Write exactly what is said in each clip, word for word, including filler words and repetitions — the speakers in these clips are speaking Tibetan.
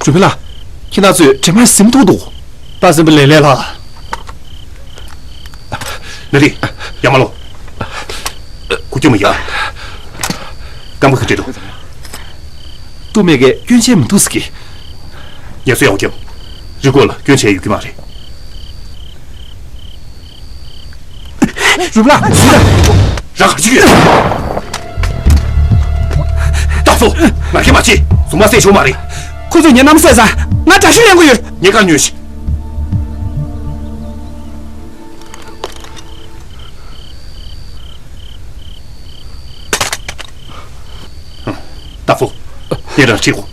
རུས་པའི་ལགས། ཁྱེད་རང་ཚོས་གྲིབ་མ་ཟིན་ཐུབ་འདུག་རྟགས་ཟིན་པ་ལས་ལས་ལ། ན་རི། ཡར་མར་ལོག་གུ་གྱོ་མ་ཡ། རྐང་པ་ག་འདྲ་འདུག་ཏུ་མེ་གས་སྐྱོན་ཆེན་མི་འདུག་ཟེར་གི། ངལ་གསོ་ཡག་པོ་རྒྱབ། རི་མགོ་ལ་སྐྱོན་ཆེན་ཡོད་ཀྱི་མ་རེད། རུས་པ་ལགས། རང་ག་རེ་བྱེད་ཀྱི་ཡོད། ཏ་ཧྥུ། ང་ཁྱེད་མ་བྱེད། གཟུངས་མ་བསད་ཆོག་མ་རེད། ཁོ་ཚོས་ངའི་མནའ་མ་བསད་ཙང་ང་དགྲ་ཤོས་ལེན་དགོས་ཡོད། ངས་བཀའ་ཉོན་ཞིག་ཏ་ཧྥུ། ངས་རང་ཁྲིད་དགོས།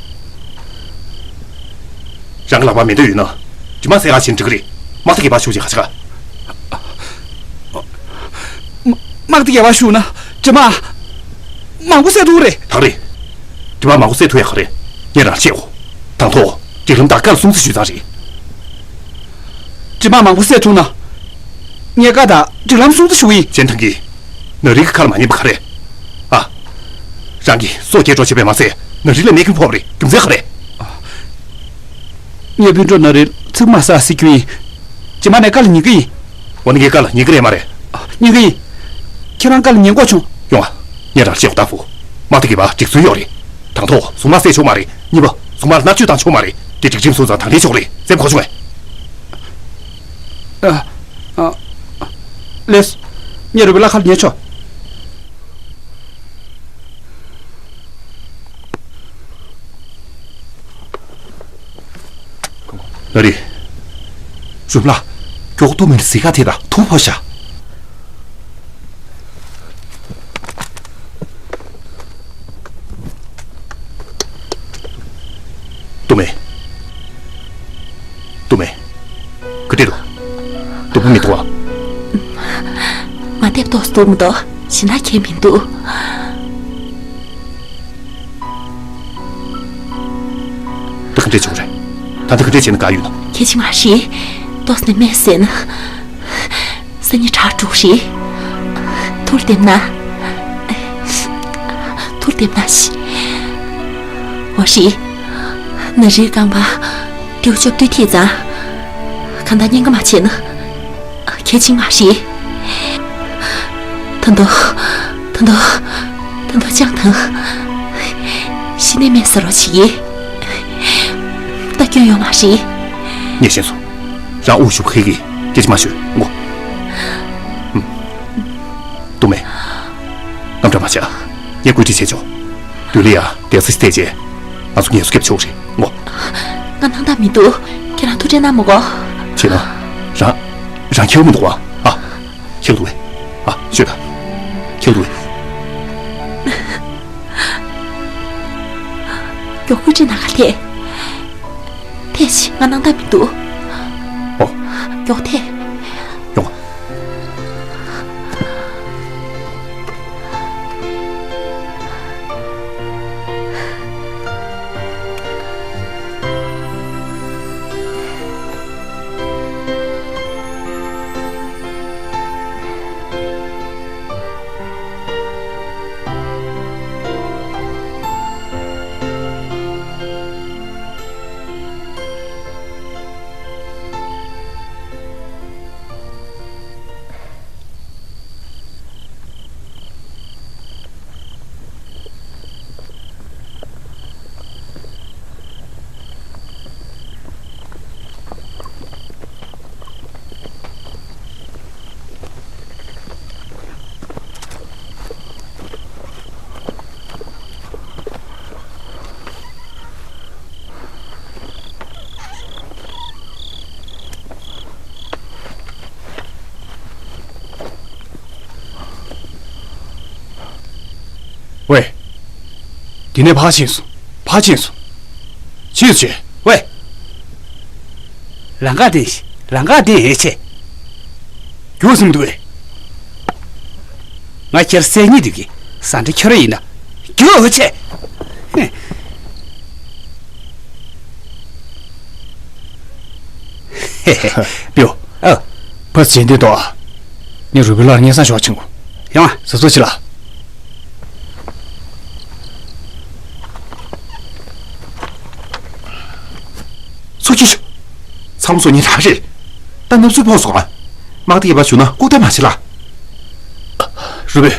རང་གི་ལག་པར་མེ་མདོག་ཡོད་ན། གྲིབ་མ་སེལ་ག་ཕྱིན་འགྲིག་གི་རེད། དམག་སྡེ་བརྒྱད་པ་ཞུགས་བྱས་ག་ཆ་ག་དམག་སྡེ་བརྒྱད་པ་ཞུགས་ན་གྲིབ་མ་མང་པོ་སེལ་ཐུབ་ཀྱི་རེད། ད་རེད། གྲིབ་མ་མང་པོ་སེལ་ཐུབ་ཡག་ག་རེད། ངས་རང་བཤད་གོ། དང་ཐོག་སྒྲིག་ལམ་དང་བཀའ་ལ་སྲུང་བརྩི་ཞུས་ཙང་རེད། གྲིབ་མ་མང་པོ་སེལ་ཐུབ་ན། ངས་བཀའ་དང་སྒྲིག་ལམ་སྲུང་བརྩི་ཞུ་གི་ཡིན། ཅན་ཐང་གིས། ན་རི་གི་ཁ་ལ་མ་ཉན་པ་ག་རེ། ཨ། རང་གིས་སྲོག་སྐྱེལ་འགྲོ་བྱེད་པས་མ་ཚད་ན་རི་ལ་རྨས་སྐྱོན་ཕོག་པ་རེད། རྒྱུ་མཚན་ག་རེ། ངའི་སྤུན་གྲོགས་ན་རི་ཚིག་མ་ཟ་ཟེར་རྒྱུ་ཡིན། རྗེས་མ་ནས་བཀའ་ལ་ཉན་གི་ཡིན། འོ་ན་ངའི་བཀའ་ལ་ཉན་གི་རེད་མ་རེད། ཉན་གི་ཡིན། ཁྱེད་རང་བཀའ་ལ་ཉན་དགོས་བྱུང་། ཡོང་ཨ། ངས་རང་བཤད་གོ་ཏ་ཧྥུ། དམག་སྡེ་བརྒྱད་པ་སྒྲིག་སྲོལ་ཡོད་རེད། དང་ཐོག་གཟུངས་མ་བསད་ཆོག་མ་རེད། གཉིས་པ། གཟུངས་མ་ལ་མནར་གཅོད་བཏང་ཆོག་མ་རེད། དེ་སྒྲིག་ཁྲིམས་སྲུང་ཙང་དང་ལེན་ཆོག་རེད། སེམས་ཁུར་བྱུང་ངས། ཨ། ཨ། ལགས་སོ། ངས་རུས་པའི་ལགས་ཁ་ལ་ཉན་ཆོག་ན་རི། རུས་པའི་ལགས། མགྱོགས་ཏུ་མིན་ཟི་ཁ་དེ་དང་ཐུག་ཕོ་ཤ། ཏུ་མེ། ཏུ་མེ། ག་འདྲ་འདུག་སྡུག་པོ་མི་འདུག་ཨ། ང་དེབ་ཏོག་སྡུག་མི་འདུག་ཞེ་ན་ཁྱད་མི་འདུག་ད་ག་འདྲ་བྱུང་རེད། ད་ལྟ་ག་འདྲ་བྱས་ན་དགའ་ཡོད་ན། ཁྱད་ཅི་མ་ཤེས། ཏོག་ནས་སྨན་ཟས་ན། སང་ཉིན་དྲག་འགྲོ་རེད། ཐུར་འདེབས་ན། ཐུར་འདེབས་ན་ཤི། འོ་རེད། ན་རིའི་རྐང་པ་ཏེའུ་ཅོབ་ཏུ་ཐིག་ཙང་། གང་ལྟར་གཉན་ཁ་མ་བྱས་ན། ཁྱད་ཅི་མ་རེད། ད་དུང་། ད་དུང་། ད་དུང་ཅང་དང་། ཤི་ནས་སྨན་ཟ་རོགས་བྱེད་ཀྱི། ད་སྐྱོན་ཡོད་མ་རེད། ངས་ཤེས་སོང་། རང་དབུགས་ཞུ་ཁེལ་གི། སྐད་ཆ་མ་ཤོད་ངོ་། ཏུ་མེ། དངངས་སྐྲག་མ་བྱ། ངས་བཀོད་སྒྲིག་བྱས་ཆོག་དུས་ལ་ཡ་དེ་སི་སྟེ་རྗེས། ང་ཚོ་ངལ་གསོ་རྒྱབ་ཆོག་རེད་ངོ་། ང་སྣང་དག་མི་འདུག་ཁྱེད་རང་ཐུགས་ཁྲལ་གནང་མི་དགོས། བྱས་ན། རང་། རང་ཁྱེར་མི་འདུག་ཨ། ཨ། ཁྱེར་འདུག་ཨེ། ཨ། ཤོད་ད། ཁྱེར་འདུག་ཨེ། མགྱོགས་བཀོད་སྒྲིག་གནང་ག་ཐད། ཐད་ཤིག་ང་སྣང་དག་མི་འདུག་ཨོ། མགྱོགས་ཐད། ཡོང་། ཝེ། འདི་ནས་ཕར་ཕྱིན་སོང་། ཕར་ཕྱིན་སོང་། ཕྱིན་སོང་བྱས། ཝེ། ལམ་ཁ་དེ། ལམ་ཁ་དེ་ཧེ་ཆེ། རྒྱུགས་སུ་མི་འདུག་ཨེ། ང་ཁྱེར་སེ་གཉིས་འདུག་གི། ཟ་འདྲ་ཁྱོད་ར་ཡིན་ན། རྒྱུགས་ཧེ་ཆེ། ཧེ་ཧེ། པིའོ། ཨ། ཕར་ཕྱིན་དེ་དོ། ངས་རུ་བི་ལར་སྙན་སེང་ཞུ་བ་ཕྱིན་གོ། ཡོང་ཨ། ཟ་ཟོ་ཅི་ལ། ཚང་མ་སོ་ཉིན་རག་རེད། ད་ནབ་སུ་ཕོག་སོང་ཨ། དམག་སྡེ་བར་ཞུ་ན་ལྐུགས་ད་མ་བྱེད་ལ། རུ་བོས།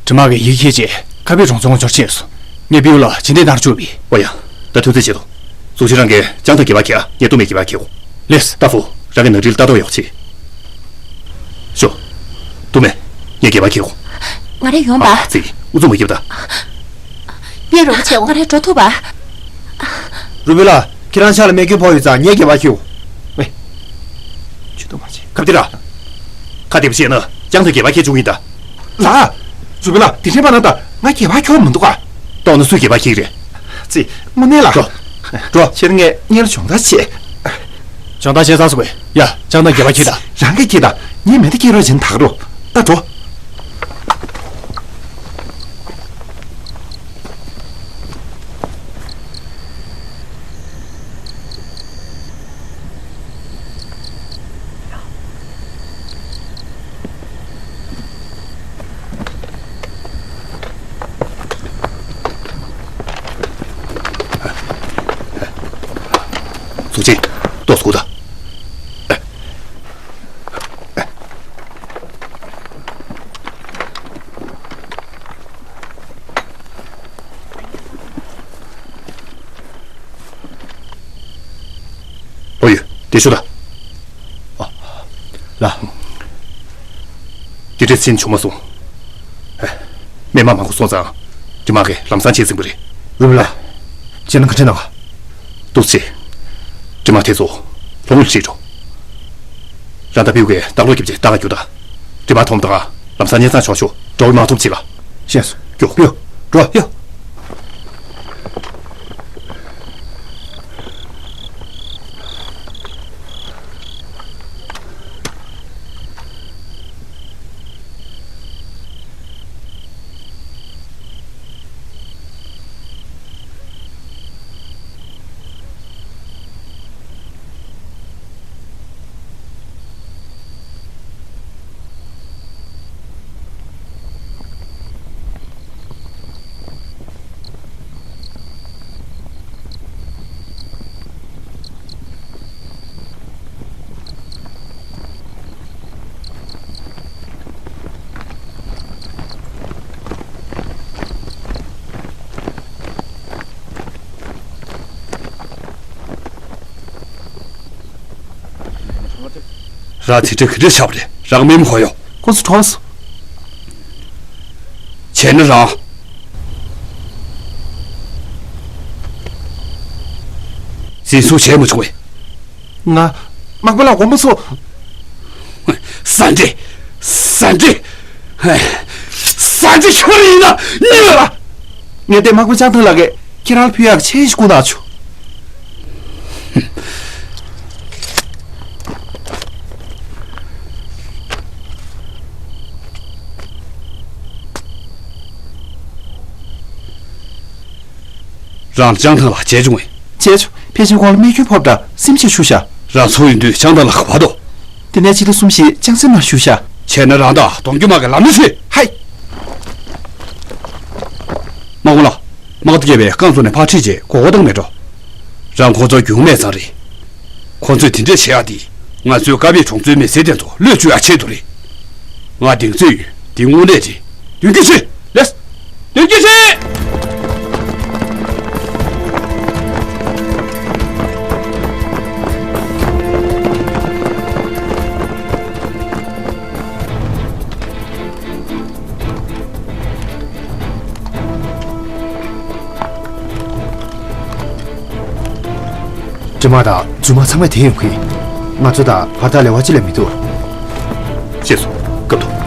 འདྲེ་དམག་གིས་ཡིག་ཁྱེར་རྗེས་ཁ་པའི་གྲོང་ཚོར་འབྱོར་ཕྱིན་སོང་། ངས་པིའུ་ལ་བྱིན་ལྡན་ལྟར་བཅུག་པས། ཨོ་ཡ། ད་ཐུགས་རྗེ་ཆེ་དོ། གཟུགས་ཅན་རང་གིས་ལྕང་ཐང་སྒལ་པར་འཁྱེར་ཨ། ངས་གཏུམ་མོའི་སྒལ་པར་འཁྱེར་གོ། ལེས། ཏ་ཧྥུ། རང་གི་ནག་ཁྲིལ་ལྟ་རྟོག་ཡག་བྱེད། ཤོག་གཏུམ་མོ། ངས་སྒལ་པར་འཁྱེར་གོ། ང་རེ་ཡོང་པ། ཨ་ཙི། ཨུ་ཚུགས་མ་བརྒྱབ་ད། ངས་རོགས་པ་བྱེད། ང་རེ་འགྲོ་ཐུབ་པ། རུ་བོ་ལགས། ཁྱེད་རང་ཕྱག་ལ་རྨས་སྐྱོན་ཕོག་ཡོད་ཙང་ངས་སྒལ་པར་འཁྱེར། ཝེ། ཆུ་ཏོ་མ་བྱེད། ཁ་བདེ་ར། ཁ་བདེ་པོ་བྱས་ན་ལྕང་ཐང་སྒལ་པར་འཁྱེར་བཅུག་ཡིན་ད། ལགས། རུ་བོ་ལགས། དེ་འདྲའི་མ་གནང་ད། ང་སྒལ་པར་འཁྱེར་མི་འདུག་ག། ལྟོགས་ན་སུས་སྒལ་པར་འཁྱེར་རེད། ཙི། དངོས་གནས་ལ། འགྲོ། འགྲོ། ཁྱེད་རང་ངས་སྔོན་ལ་སྦྱོང་བརྡར་བྱེད། སྦྱོང་བརྡར་བྱས་ཚར་སོང་བས། ཡ། ལྕང་ཐང་སྒལ་པར་འཁྱེར་ད། རང་གིས་འཁྱེར་ད། ངས་མེ་མདའ་འཁྱེར་རོགས་བྱས་ན་ད་ག་འགྲོ། ད་འགྲོ། གཟུགས་ཅན། ཏོག་ཙམ་སྒུག་ད། ཨོ་ཡོད། དེ་ཤོད་ད། ཨ། ལགས། དེ་འདྲས་ཕྱིན་བྱུང་མ་སོང་། ཨེ། མི་མང་མང་པོ་སོང་ཙང་། འདྲེ་དམག་གིས་ལམ་སང་བྱེད་ཟིན་པ་རེད། རུ་བོ་ལགས། ཁྱེད་རང་ག་འདྲས་གནང་ག། ཏོག་ཙམ། འདྲེ་དམག་དེ་ཚོ་ལྷོ་ངོས་ཁྲིད་འགྲོ། རང་དང་པིའུ་གིས་ལྟ་ཀློག་རྒྱབ་བྱས་ལྟ་ག་རྒྱུགས་དང་། འདྲེ་དམག་མཐོང་དང་ལམ་སང་གཉེན་ཚང་ཕྱོགས་ཕྱོགས་འགྲོ་བའི་མ་ཐོབ་བྱེད་ལ། ཤེས་སོང་། རྒྱུགས། པིའུ། འགྲོ། ཡ། རང་དེ་འདྲ་ག་འདྲ་ཆགས་པ་རེད། རང་མི་མ་ཧོ་ཡོ། ཁོ་ཚོ་གྲོངས་སོང་། བྱས་ན་རང་། འཛིན་བཟུང་བྱས་མ་བྱུང་བས། ང་། དམག་དཔོན་ལགས་དགོངས་པ་མ་ཚོམ། ཟ་འདྲེ། ཟ་འདྲེ། ཧེ། ཟ་འདྲེ་ཁྱོད་རང་ཡིན་ན་གཉིད་ལ། ངས་བལྟས་དམག་དཔོན་ལྕང་ཐང་ལགས་ཀྱིས་ཁྱེད་རང་ལ་ཕུལ་ཡག་གི་ཆས་ཤིག་བསྐུར་གནང་བྱུང་། རང་ལྕང་ཐང་ལ་མཇལ་བྱུང་བས། མཇལ་བྱུང་། ཕལ་ཆེར་ཁོང་ལ་རྨས་སྐྱོན་ཕོག་པ་འདྲ། སེམས་ཆེར་ཤོར་ཤག། རང་ཚོ་ཡིན་དུས་ལྕང་ཐང་ལ་ག་པར་འདུག། དེ་ནས་ཕྱི་ཟླ་གསུམ་བཞི་ལྕང་སེང་ནང་བཞུགས་ཤག། བྱས་ན་རང་དང་གདོང་རྒྱུད་དམག་གི་ལམ་སྣེ་ཕྱེ། ཧའི། དམག་དཔོན་ལགས། དམག་སྡེ་བརྒྱད་པས་རྐང་བཙུགས་ནས་ཕར་ཁྲིད་རྗེས་མགོ་སྐོར་བཏང་མེད་འགྲོ། རང་ཁོ་ཚོར་རྒྱུས་མེད་ཙང་རེད། ཁོ་ཚོས་དེ་འདྲས་བྱེད་ཡག་དེ། ང་ཚོའི་ཀ་བེ་གྲོང་ཚོའི་མི་སེར་དེ་ཚོ་བློས་བཅོལ་ཡག་ཆེད་དུ་རེད། ང་གདེང་ཚོད་ཡོད། དེ་དངོས་གནས་རེད། མདུན་སྐྱོད་བྱེད། ལེགས། མདུན་སྐྱོད་བྱེད། འདྲེ་དམག་དང་རྫུན་དམག་ཚང་མས་དེད་ཡོང་གི། ང་ཚོ་དང་བར་ཐག་ལེ་བ་གཅིག་ལས་མི་འདུག། ཤེས་སོང་། སྐབས་ཐོབ།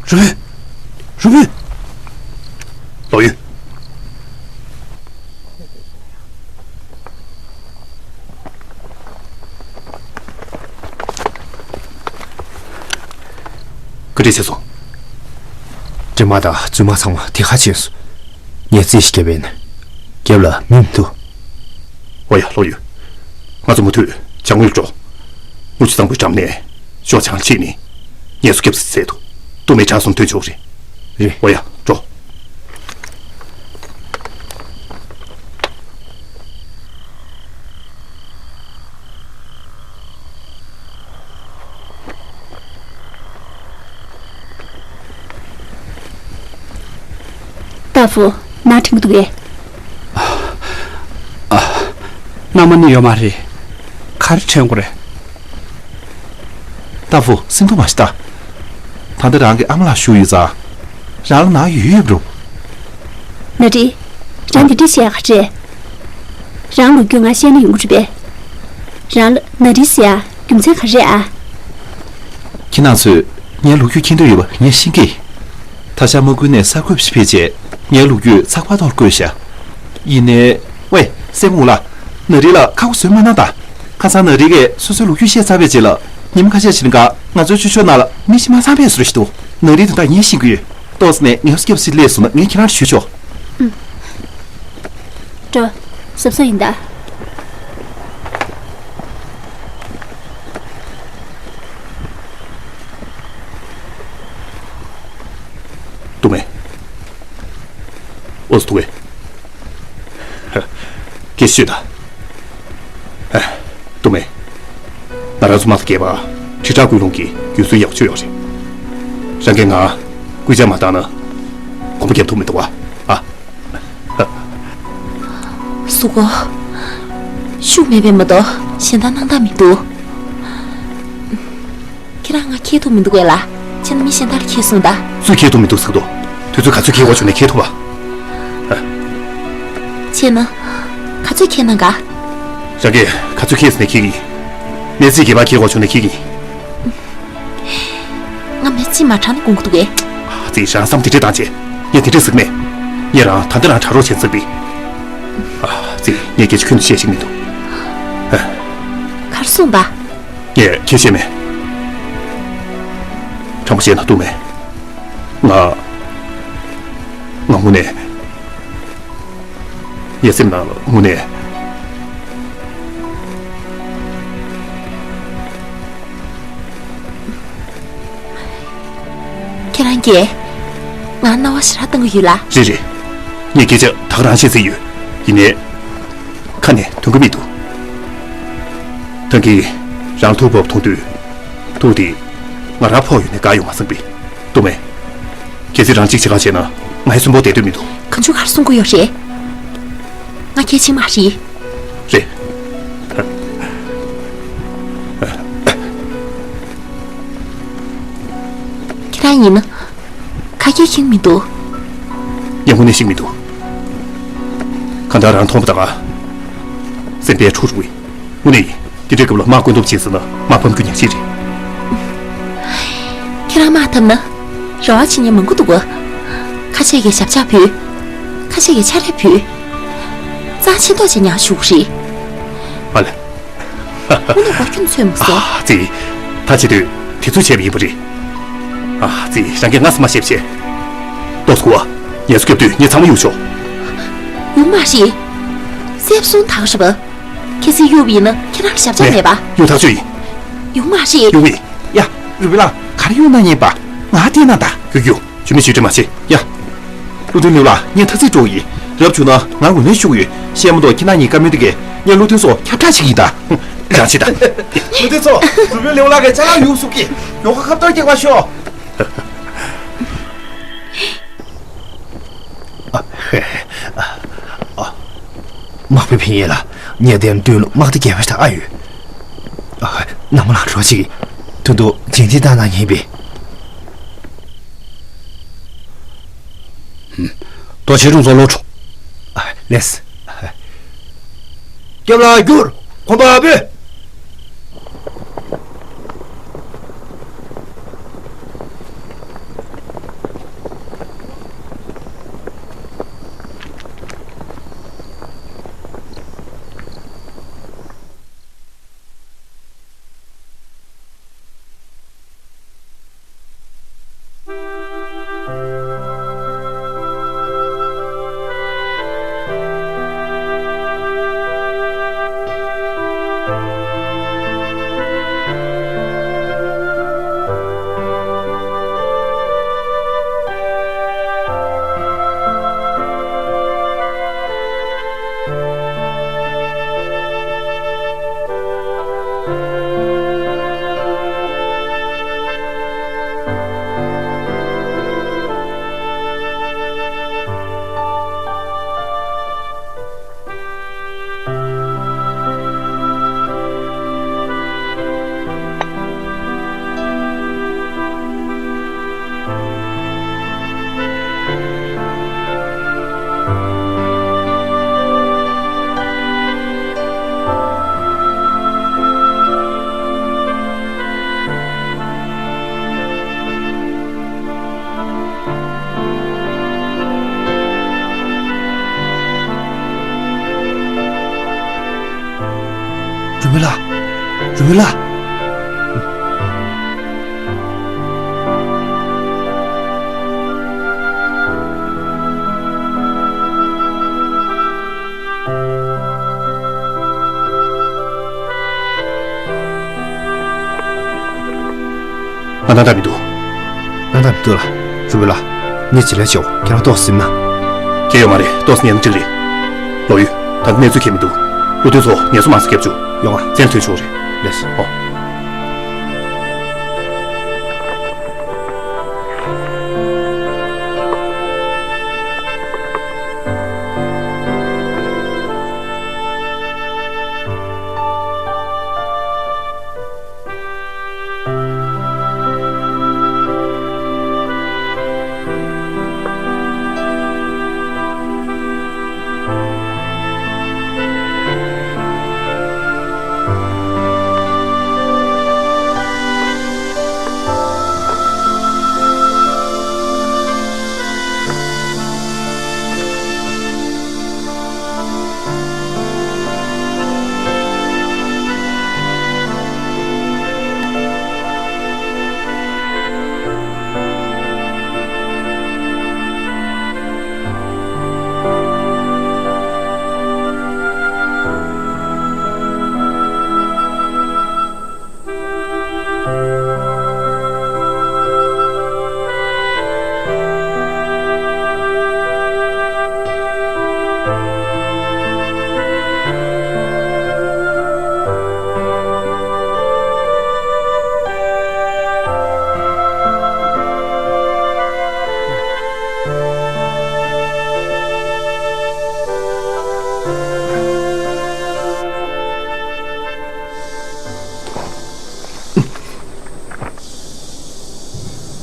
རུ་བོན། རུ་བོན། ལོག་ཡོད། བཀའ་དྲིན་ཆེ་སོང་། སྒྲོལ་མ་དང་བཙུན་མ་ཚང་མ་དེ་ག་ཕྱིན་སོང་། ངས་རྩིས་ཤིག་བརྒྱབ་པ་ཡིན། རྒྱབ་ལ་མི་མི་འདུག། འོ་ཡ། ལོག་ཡོད། ང་ཚོ་མུ་མཐུད་བྱང་ངོས་འགྲོ། དངུལ་ཆུ་གཙང་པོའི་འགྲམ་ནས་ཤོག་བྱང་ཕྱིན་ནས་ངལ་གསོ་རྒྱབ་ཟེར་འདུག། སྟོད་སྨད་བྲག་གསུམ་ཐོན་ཆོག་རེད། རེད། འོ་ཡ། འགྲོ། ཏ་ཧྥུ། ནང་དྲན་གྱི་འདུག་གས། ཨ། མནའ་མ་ནི་ཡོད་མ་རེད། ག་རེ་དྲན་དགོས་རེད། ཏ་ཧྥུ། སེམས་སྡུག་མ་བྱེད་ད། ད་ལྟ་རང་གི་ཨ་མ་ལགས་བཞུགས་ཡོད་ཙང་། རང་ལ་ནང་ཡོད་ཡོད་རུང་། ན་རི། རང་འདི་འདྲ་བཤད་ཡག་ག་རེད། རང་ལོ་རྒྱུས་ང་བཤད་ན་ཡོང་གི་རེད་པས། རང་ལ་ན་རི་ཟེར་ཡ་རྒྱུ་མཚན་ག་རེ་རེད་ཨ། ཁྱེད་རང་ཚོས་ངའི་ལོ་རྒྱུས་མཁྱེན་འདོད་ཡོད་པ་ངས་ཤེས་ཀྱི། ད་ཆ་དམག་ཁུལ་ནས་གསར་འགོད་པ་ཞིག་ཕེབས་རྗེས་ངའི་ལོ་རྒྱུས་ཚགས་པར་ཐོག་བཀོད་བཞག། ཡིན་ནའི། ཝེ། སྲས་མོ་ལགས། ན་རི་ལ་ཁ་ཁུ་བཟོས་མ་གནང་དང་། ཁ་སང་ན་རི་གིས་སོ་སོའི་ལོ་རྒྱུས་བཤད་ཚར་བའི་རྗེས་ལ་ཉིན་མ་ཁ་ཤས་ཤིག་ནང་ང་ཚོའི་ཆོས་ཕྱོགས་ནང་ལ་མི་ཞིག་མ་ཚང་བས་བཟོས་ཤིག་འདུག། ན་རི་དེ་དག་ངས་ཤེས་ཀྱི་ཡོད། ཏོག་ཙམ་ནས་ངལ་གསོ་རྒྱབ་ཟེར་སླེབས་སོང་ན་ངས་ཁྱེད་རང་ལ་ཞུས་ཆོག། ཨུམ། འགྲོ། གཟབ་གཟབ་ཡིན་ད། ཏུ་མེ། ཨོ་སི་ཏུ་ཝེ། སྐད་ཤོད་ད། ཨ། ཏུ་མེ། ང་རང་ཚོ་དམག་སྡེ་བརྒྱད་པ་ཁྲི་ཕྲག་ཀུན་སློང་གི་རྒྱུ་མཚན་ཡག་ཤོས་ཡོད་རེད། རང་གིས་ང་སྐུལ་ལྕག་མ་བཏང་ན་གོམ་པ་རྒྱབ་ཐུབ་མི་འདུག་བ། ཨ། གཟུགས་པོ་ཤུགས་མེད་པས་མ་གཏོགས་གཞན་དག་སྣང་དག་མི་འདུག། ཁྱེད་རང་ང་ཁྱེར་ཐུབ་མི་འདུག་གས་ལ། ཁྱེད་རང་མི་གཞན་དག་ལ་ཁྱེར་སོང་ད། སུས་ཁྱེར་ཐུབ་མི་འདུག་ཟེར་གི་འདུག། དུས་ཚོད་ག་ཚོད་འཁྱེར་དགོས་བྱུང་ནས་འཁྱེར་ཐུབ་པ། ཨ། བྱས་ན། ག་ཚོད་འཁྱེར་ན་དགའ། རང་གིས་ག་ཚོད་འཁྱེར་ཟེར་ནས་འཁྱེར་གི་ཡིན། སྨན་རྩིས་བརྒྱད་པ་འཁྱེར་དགོས་བྱུང་ནས་འཁྱེར་གི་ཡིན། ང་སྨན་རྩིས་མ་དྲངས་ན་དགོངས་ཀྱི་འདུག་གས། ཨ་ཙི། རང་བསམ་དེ་འདྲས་བཏང་བྱས། ངས་དེ་འདྲས་ཟེར་གི་མེད། ངས་རང་ད་ལྟ་རང་དྲག་རོགས་བྱས་ཚར་བི། ཨ་ཙི། ངས་སྐད་ཆ་ཁྱོན་ནས་བཤད་ཤེས་མི་འདུག། ཨ། ག་རེ་གསུངས་པ། ངས་ཁྱེད་བཤད་མེད། དྲང་པོ་བཤད་ན་སྡུག་མེད། ང་། ང་དངོས་གནས། ངའི་སེམས་ནང་དངོས་གནས། ཁྱེད་རང་གིས་ང་རྣ་བ་ཞེ་དྲག་གཏོང་གི་ཡོད་ལ། རེད་རེད། ངས་སྐད་ཆ་ད་ག་རང་བཤད་རྩིས་ཡོད། ཡིན་ནའི། ཁ་ནས་ཐོན་གི་མི་འདུག། ད་གིན་རང་ཐུག་པ་མཐོང་དུས། ཐུག་དེ་ང་རང་ཕོག་ཡོད་ནས་དགའ་ཡོང་མ་སོང་བས། སྡུག་མེད། གལ་སྲིད་རང་གཅིག་བྱེད་ག་བྱས་ན་ང་ཡི་གསོན་པོ་བསྡད་འདོད་མི་འདུག། གང་བྱུང་ག་རེ་གསུང་གི་ཡོད་རེད། ང་གལ་ཆེན་མ་རེད། རེད། ཁྱེད་རང་ཡིན་ན་ག་གེ་ཤེས་མི་འདུག། ངས་དངོས་གནས་ཤེས་མི་འདུག། གང་ལྟར་རང་མཐོང་པ་ད་ག་སེམས་པས་འཁྲུག་འགྲོ་གི། དངོས་གནས་ཡིན། དེ་འདྲའི་སྐབས་ལ་དམག་བཀོད་འདོམས་བྱེད་ཟེར་ན་དམག་ཕམ་རྒྱུ་ཉག་གཅིག་རེད། ཁྱེད་རང་དམག་འཐབ་ན་རེ་བ་བྱེད་མཁན་མང་པོ་འདུག་ག། ཁ་ཤས་ཀྱིས་ཞབས་ཆག་ཕུལ། ཁ་ཤས་ཀྱིས་ཕྱག་ལས་ཕུལ། རྩ་ཆེ་མདོག་ཅིག་ཉར་བཞུགས་རེད། ཨ་ལེ། དངོས་གནས་མགོ་སྐྱོན་ཚོད་མ་སོང་། ཨ་ཙི། ད་བྱེད་དུས་དེ་ཚོ་བྱས་པ་ཡིན་པ་རེད། ཨ་ཙི། རང་གིས་ང་སེམས་མ་ཤེས་བྱས། ཏོག་ཙམ་སྒུག་ཨ། ངལ་གསོ་རྒྱབ་དུས་ངས་ཚང་མ་གཡུག་ཆོག། ཡོང་མ་རེད། གསལ་པོ་གསུངས་ཐག་རེད་པ། གལ་སྲིད་གཡུགས་པ་ཡིན་ན་ཁྱེད་རང་ལ་ཞབས་ཆག་མེད་པ། གཡུག་ཐག་ཆོད་ཡིན། ཡོང་མ་རེད། གཡུག་གི། ཡ། རུ་བི་ལགས། ག་རེ་གཡུག་ན་ཉན་པ། ང་བལྟས་ན་ད། གཡུག་གཡུག། ཇུས་མེད་ཇུས་འབྲས་མ་བྱེད་ཡ། བློ་མཐུན་ལེའུ་ལགས། ངས་ཐ་ཚིག་འགྲོ་གི་ཡིན། རབ་བྱུང་ན་ང་ངོས་ལེན་ཞུ་གི་ཡོད། བཤད་མ་གཏོགས་ཁྱེད་རང་གཉིས་བཀའ་མོལ་དེ་གས་ངས་བློ་མཐུན་ཚོ་ཁྱབ་བསྒྲགས་བྱེད་ཀྱི་ཡིན་ད། རང་བྱེད་ད། བློ་མཐུན་ཚོ། རུ་བི་ལེའུ་ལགས་ཀྱིས་ཅ་ལག་གཡུགས་སོང་གི། ཡོང་ཁ་ཁ་གཏོར་རྒྱག་པ་ཤོག། ཨ། ཨ། དམག་དཔོན་ཕིན་ཡེ་ལགས། ངས་དེར་མདུན་ལ་དམག་སྡེ་བརྒྱད་པ་ཞིག་དང་ཨ་ཡོད། ཨ། ནང་མ་ལ་རོགས་བྱེད་ཀྱི། དོན་དུ་ཇིང་ཐི་བཏང་ན་ཉན་པས། ཏོ་ཆེ་རུང་ཚོ་ལོ་ཁྲོ། ཨ། ལེས། རྒྱབ་ལ་བསྒྱུར། གོམ་པ་སྤོས། རུས་ལགས། རུས་ལགས། ང་ནང་འདྲ་མི་འདུག་ནང་འདྲ་མི་འདུག་ལགས། རུས་པའི་ལགས། ངས་བྱེད་ལས་བྱའོ། ཁྱེད་རང་ཏོག་ཙམ་ཟིན་ན། ཁྱད་ཡོད་མ་རེད། ཏོག་ཙམ་ཉལ་ན་འགྲིག་རེད། ལོ་ཡུ། ད་ལྟ་གནས་ཚུལ་ཁྱད་མི་འདུག་ཀླུ་མཐུན་ཚོ་ངལ་གསོ་མང་ཙམ་རྒྱབ་བཅུག་ཡོང་ང་། མཚན་ཐོས་ཆོག་རེད། ལགས་སོ། ཨོ།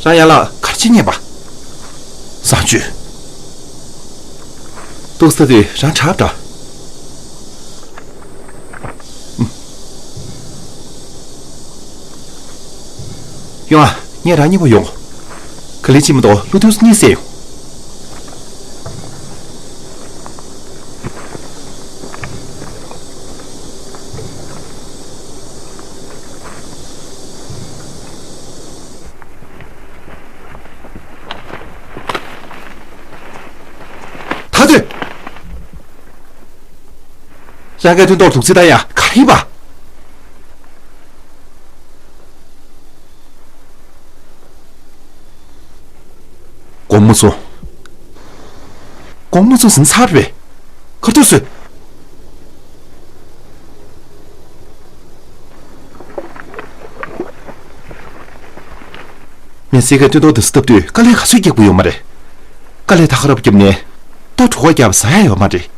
རང་ཡར་ལངས། ག་རེ་བྱེད་ཉན་པ། བཟང་སྤྱོད། ཏོག་ཙམ་དུས་རང་དྲག་འདྲ། ཡོང་ཨ། ངས་རང་གཉིས་པོ་ཡོང་། ག་ལེར་ཕྱིན་མ་གཏོགས་ཀླུ་མཐུན་གཉིད་སད་ཡོང་། ད་དུས། རང་གིས་སྟོན་ཐོག་ལ་དུག་རྫི་བཏང་ཡ་ག་རེ་ཡིན་པ། དགོང་མོ་ཚོ། དགོང་མོ་ཚོ་ཟིན་ཚར་བས། གར་ཐུག་སོང་། མི་སེར་གྱི་སྟོན་ཐོག་དེ་ཚོ་བཏབ་དུས་དཀའ་ལས་ག་ཚོད་རྒྱག་དགོས་ཡོད་མ་རེད། དཀའ་ལས་ད་ག་རང་བརྒྱབ་ནས་ལྟོ་གྲོད་ཁོག་རྒྱབ་ཟ་ཡ་ཡོད་མ་རེད།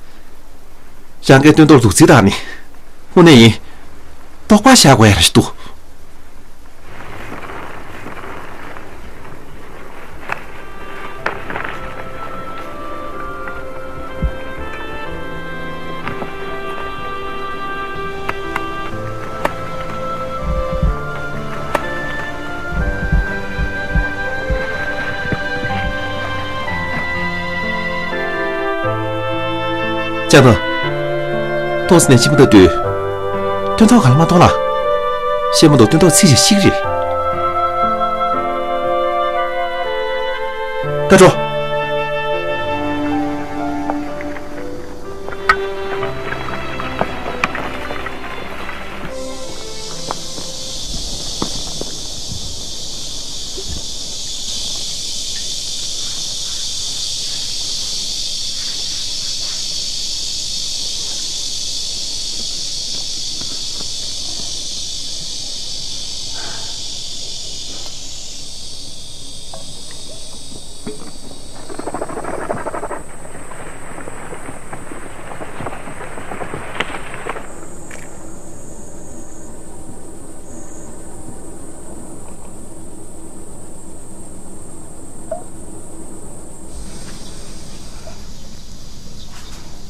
རང་གིས་སྟོན་ཐོག་ལ་དུག་རྫི་བཏང་ནི། དངོས་གནས་ཡིན། རྟོགས་པ་བཞག་དགོས་ཡ་ར་ཞིག་འདུག་ལྕགས་ནག་ཏོག་ཙམ་ནས་ཕྱི་མ་ལྟ་དུས། སྟོན་ཐོག་ག་ལ་མ་གཏོང་ལ། ཤེས་མ་གཏོགས་སྟོན་ཐོག་ཚིག་ཞིག་ཤིག་རེད། ད་འགྲོ།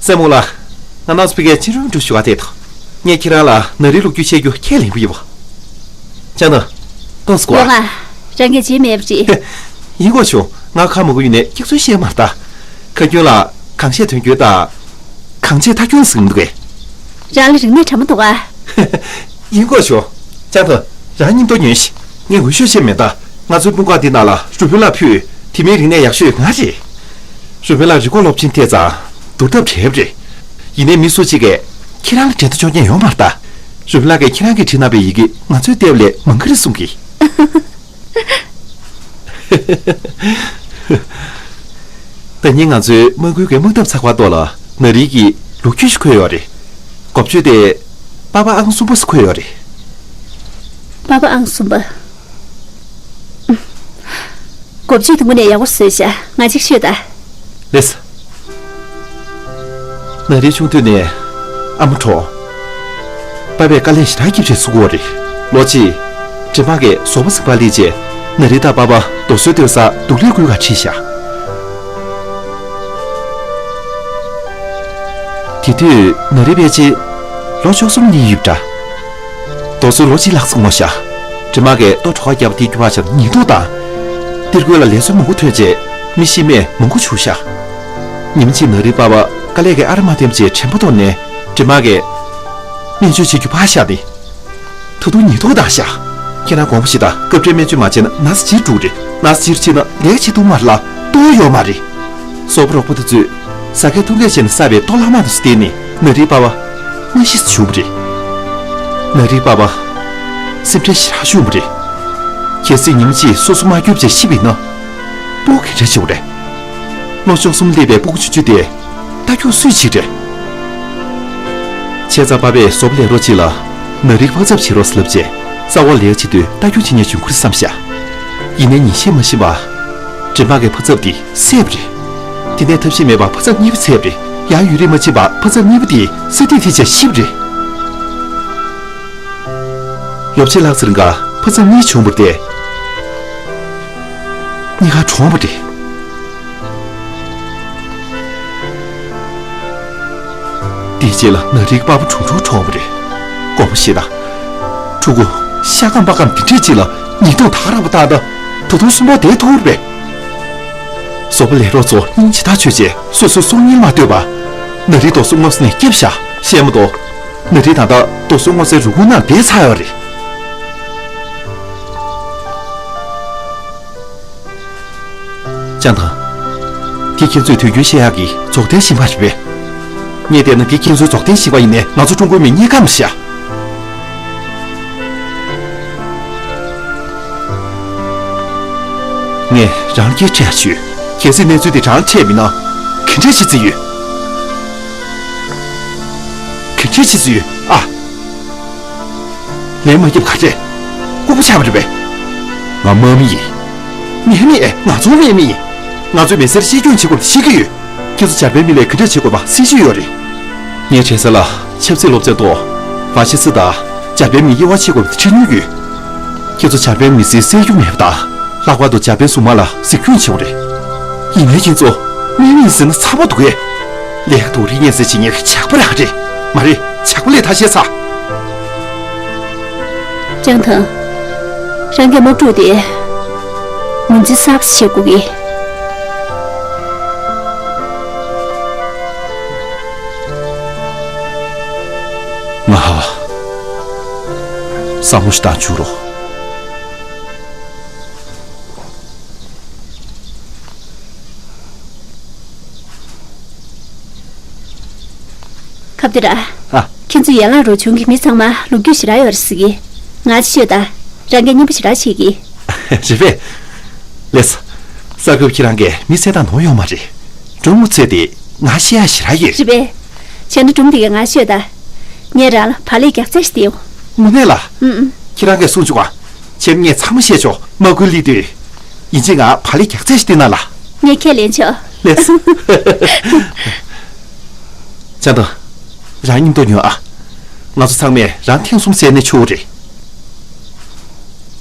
སྲས་མོ་ལགས། ང་རྣམ་ཚོ་ཕ་གིར་ཕྱི་རོལ་འགྲོ་ཞུ་བ་དེ་དང་། ངས་ཁྱེད་རང་ལ་ནག་རིལ་བླུགས་རྒྱུ་ཆད་རྒྱུ་ཁས་ལེན་གྱི་ཡོད་པ། ལྕགས་ནག་ཏོག་ཙམ་སྒུག་ཨ། ཡོང་ང་། རང་གིས་བྱེད་མེད་པ་རེད། ཡིན་དགོས་བྱུང་། ང་ཁ་མང་པོ་ཡོད་ནས་སྐྱག་རྫུན་བཤད་མ་ད། ཁ་རྒྱུན་ལ་གང་བཤད་དོན་འཁྱོལ་དང་། གང་བྱས་མཐའ་འཁྱོངས་ཟེར་གྱི་མི་འདུག་གས། རང་ལ་རིག་གནས་འདྲ་མོ་འདུག་ཨ། ཡིན་དགོས་ཤོག་ཅང་ཐོ། རང་མཉམ་དུ་ཉོན་ཞིག་ངས་འོས་ཤོག་བྱས་མེད་ད། ང་ཚོའི་དཔུང་ཁག་འདི་ནང་ལ་རུ་བུན་ལགས་ཕུད། དེ་མིན་རིག་གནས་ཡག་ཤོས་ང་རེད། རུ་བུན་ལགས་རི་སྐོར་སློབ་ཆེན་ཐད་ཙང་བསྡུར་ཐབས་བྲལ་བ་རེད། ཡིན་ནའི་མི་སུ་གཅིག་གིས་ཁྱེད་རང་ལ་འགྲན་ཟླ་འཇོག་མཁན་ཡོད་མ་རེད་ད། རུ་བུན་ལགས་ཀྱིས་ཁྱེད་རང་གིས་བྲིས་གནང་པའི་ཡི་གེ་ང་ཚོའི་ལྟེ་བ་ལས་མང་གི་རེད་གསུང་གི། ད་ནི་ང་ཚོའི་དམག་ཁུལ་གྱི་དམག་འཐབ་ཚགས་པར་ཐོག་ལ་ནག་རིལ་གྱི་ལོ་རྒྱུས་ཤིག་འཁོད་ཡོད་རེད། འགོ་བརྗོད་དེ་པ་ཕ་ཨང་གསུམ་པ་སུ་འཁོད་ཡོད་རེད། པ་ཕ་ཨང་གསུམ་པ། འགོ་བརྗོད་དེ་དངོས་གནས་ཡག་པོ་བཟོས་ཤག་ང་གཅིག་ཤོད་ད། ལེས། ནག་རིལ་ཆུང་དུས་ནས་ཨ་མ་གྲོངས། པ་ཕས་དཀའ་ལས་ཞེ་དྲག་རྒྱབ་བྱས་བཙུགས་པ་རེད། ལོ་གཅིག་འདྲེ་དམག་གིས་བཟོ་པ་ཟིན་པར་སླེབས་རྗེས་ནག་རིལ་དང་པ་ཕ་རྡོ་སོལ་བཏོན་སར་སྡུག་ལས་འགུལ་གར་ཁྲིད་བཞག་དེ་དུས་ནག་རིལ་ཕལ་ཆེར་ལོ་བཅུ་གསུམ་གཉིས་ཡོད་པ་འདྲ། རྡོ་སོལ་ལོ་གཅིག་ལྷག་ཙམ་རྔོ་ཤག་འདྲེ་དམག་གིས་ལྟོ་དྲོ་ཁ་བརྒྱབ་སྟེ་རྒྱུ་བ་ཆ་ཉེན་རྟོག་དང་། གཏེར་ཁུལ་ལ་ལས་བཟོ་མང་པོ་ཐོན་རྗེས་མི་ཤི་རྨས་མང་པོ་བྱུང་ཤག་ཉིན་གཅིག་ནག་རིལ་པ་ཕ་དཀའ་ལས་ཀྱིས་ཨ་རག་མ་འཐེན་རྗེས་དྲན་པ་ཐོར་ནས་འདྲེ་དམག་གིས་སྨན་བཅོས་བྱེད་རྒྱུ་ཕར་བཞག་སྟེ། ད་དུང་ཉེན་རྟོག་བཏང་ཤག་ཁྱེད་རང་དགོངས་པ་བཞེས་དང་། སྐབས་འཕྲལ་སྨན་བཅོས་མ་བྱས་ན་ན་ཚ་ཇེ་སྡུག་རེད། ན་ཚ་ཇེ་ཆེ་ན་ལས་བྱེད་ཐུབ་མ་རེད་ལ་ལྟོ་ཡོད་མ་རེད། སོག་པོ་རོགས་པ་དེ་ཚོས་ཟ་ཁའི་ཐུག་འཕྲད་བྱས་ནས་བསགས་པའི་ལྟོ་ལྷག་མ་དེ་ཚོ་བསྟེན་ནས་ནག་རིལ་པ་ཕ་མ་ཤི་ཙམ་བྱུང་བ་རེད། ནག་རིལ་པ་ཕ་སེམས་ཁྲལ་ཞེ་དྲག་བྱུང་བ་རེད། གལ་སྲིད་ཉིན་གཅིག་སོ་སོ་མ་སྐྱོབ་བྱས་ཤི་བ་ཡིན་ན་སྤུ་གུ་ག་འདྲ་བྱེད་དགོས་རེད། ལོ་བཅུ་གསུམ་སླེབས་པའི་སྤུ་གུ་ཆུང་ཆུང་དེ་ལྟ་སྐྱོང་སུས་བྱེད་རེད། བྱས་ཙང་པ་ཕས་བཟོ་པ་ལས་རོགས་གཅིག་ལ་ནག་རིལ་ཕག་ཚབ་བྱེད་རོགས་ཟེར་ལབ་རྗེས་རྩ་བ་ལས་ཀ་བྱེད་དུས་ལྟ་སྐྱོང་བྱེད་མཁན་བྱུང་ཁུལ་བསམ་ཤག་ཡིན་ནའི་ཉིན་ཤས་མ་ཕྱིན་པར་འདྲེ་དམག་གིས་ཕག་ཚབ་དེ་བསད་པ་རེད། དེ་ནས་ཐབས་ཤེས་མེད་པར་ཕག་ཚབ་གཉིས་པ་བསད་པ་རེད། ཡང་ཡུན་རིང་མ་ཕྱིན་པར་ཕག་ཚབ་གཉིས་པ་དེ་ས་ཐིག་ཐེབས་བྱས་ཤི་བ་རེད། ལོ་ཕྱེད་ལྷག་ཙམ་རིང་ཕག་ཚབ་གཉིས་བྱུང་བ་རེད། གཉིས་ཀ་གྲོངས་པ་རེད། དེའི་རྗེས་ལ་ནག་རིལ་པ་ཕ་དྲུང་དྲུང་གྲོངས་པ་རེད། དགོངས་པ་བཞེས་དང་། ཕྲུ་གུ་ཤ་སྐམ་པ་སྐམ་དེ་འདྲས་ཅིག་ལ་ཉེན་རྟོག་ད་ག་རང་པོ་བཏང་ད། ད་དུང་གསོན་པོ་བསྡད་ཐུབ་རེད་པས། བཟོ་པ་ལས་རོགས་ཚོ་སྙིང་ཇེ་ཐག་ཆོད་རྗེས་སོ་སོའི་སྲོག་ཉེན་མ་ལྟོས་པར་ནག་རིལ་རྡོ་སོལ་རྔོ་ས་ནས་བསྐྱབས་བཞག་བཤད་མ་གཏོགས། ནག་རིལ་ད་ལྟ་རྡོ་སོལ་རྔོ་སའི་རུ་ཁུག་ནང་སྦས་ཚར་ཡོད་རེད། ཅང་ཐང་། འདི་ཁྱེད་ཚོས་དུས་རྒྱུན་བཤད་ཡག་གི་རྫོགས་ལྡན་ཞིང་པ་རེད་པས། ངས་བལྟས་ན་འདི་ཁྱེད་ཚོའི་རྫོགས་ལྡན་ཞིང་པ་ཡིན་ནའི་ང་ཚོ་ཀྲུང་གོའི་མི་རྙེད་ཀ་མི་ཤེས། ངས་རང་སྐད་འཕྲད་ཡག་བྱོས། གལ་སྲིད་གནས་ཚུལ་འདི་རང་འཕྲད་མིན་ན་ག་འདྲས་བྱེད་རྩིས་ཡོད། ག་འདྲས་བྱེད་རྩིས་ཡོད་ཨ། ལན་མ་རྒྱབ་ག་རེད། ལྐུགས་པ་ཆགས་པ་རེད་པས། ང་དམག་མི་ཡིན། ངའི་མི་ཨེ། ང་ཚོའི་མི་མི་ཡིན། ང་ཚོའི་མི་སེར་གཅེས་སྐྱོང་བྱེད་དགོས་པ་ཤེས་ཀྱི་ཡོད། ཁྱེད་ཚོ་འཇར་པན་མི་ལ་ག་འདྲ་བྱེད་དགོས་པ་གསལ་ཆོད་ཡོད་རེད། ངའི་དྲན་གསོ་ལ་ཆབ་སྲིད་སློབ་ཚན་ཐོག་ཧྥ་ཤི་སི་དང་འཇར་པན་མི་དབྱེ་བ་ཕྱེ་དགོས་པའི་ཁྲིད་ནུས་ཡོད། ཁྱེད་ཚོ་འཇར་པན་མི་སེར་བསད་རྒྱུ་མེད་པ་དང་། ལྷག་པར་དུ་འཇར་པན་གཞུང་དམག་ལ་གཟིགས་སྐྱོང་བྱེད་དགོས་རེད། ཡིན་ནའི་ཁྱེད་ཚོ་དམག་མི་ཡིན་ཟེར་ན་ཚ་པོ་འདུག་གས། ལས་ཀ་དུ་རིག་གནས་ཟེར་བྱེད་མཁན་ཇག་པ་རང་རེད། མ་རེད། ཇག་པ་ལས་ཐ་ཤལ་ཚ། ཅང་ཐང་། རང་གི་དམག་འཁྲུག་དེ་ངོས་འཛིན་གསར་པ་ཞིག་བྱེད་དགོས་ཀྱི། ང་ཧ་བ། བསམ་བློ་ཞིག་བཏང་བཅུག་རོགས། ཁ་བདེ་ར། ཨ། ཁྱེད་ཚོ་ཡན་ལག་རུ་ཆུང་གི་མི་ཚང་མ་ལོ་རྒྱུས་ཞེ་དྲག་ཡོད་རེད་ཟེར་གི། ང་ཅི་ཤོད་ད། རང་གིས་སྙན་པོ་ཞེ་དྲག་བྱེད་གི། རེད་པས། ལེས། ས་ཁུབ་ཁྱེད་རང་གིས་མི་བསད་དང་ནོར་ཡོད་མ་རེད། སྒྲུང་མོ་ཚོས་དེ་ང་བཤད་ཡ་ཞེ་དྲག་ཡོད། རེད་པས། བྱས་ན་སྒྲུང་དེ་གས་ང་ཤོད་ད། ངས་རང་ལ་བག་ལེབ་རྒྱག་རྩལ་ཞིག་སྟེར་ཡོང་། དངོས་གནས་ལ། ཨུམ་ཨུམ། ཁྱེད་རང་གིས་གསུངས་བྱུང་བ། ཁྱེད་ངས་ཚང་མ་བཤད་ཆོག་དམག་ཁུལ་སླེབས་དུས། ཡིན་གཅིག་ང་བག་ལེབ་རྒྱག་རྩལ་ཞིག་སྟེར་ན་ལ། ངས་ཁས་ལེན་ཆོག་ལེས། ཅང་ཏོ། རང་མཉམ་དུ་ཉོན་ཨ། ང་ཚོ་ཚང་མས་རང་ཐེངས་གསུམ་བསད་ནས་ཆོག་རེད།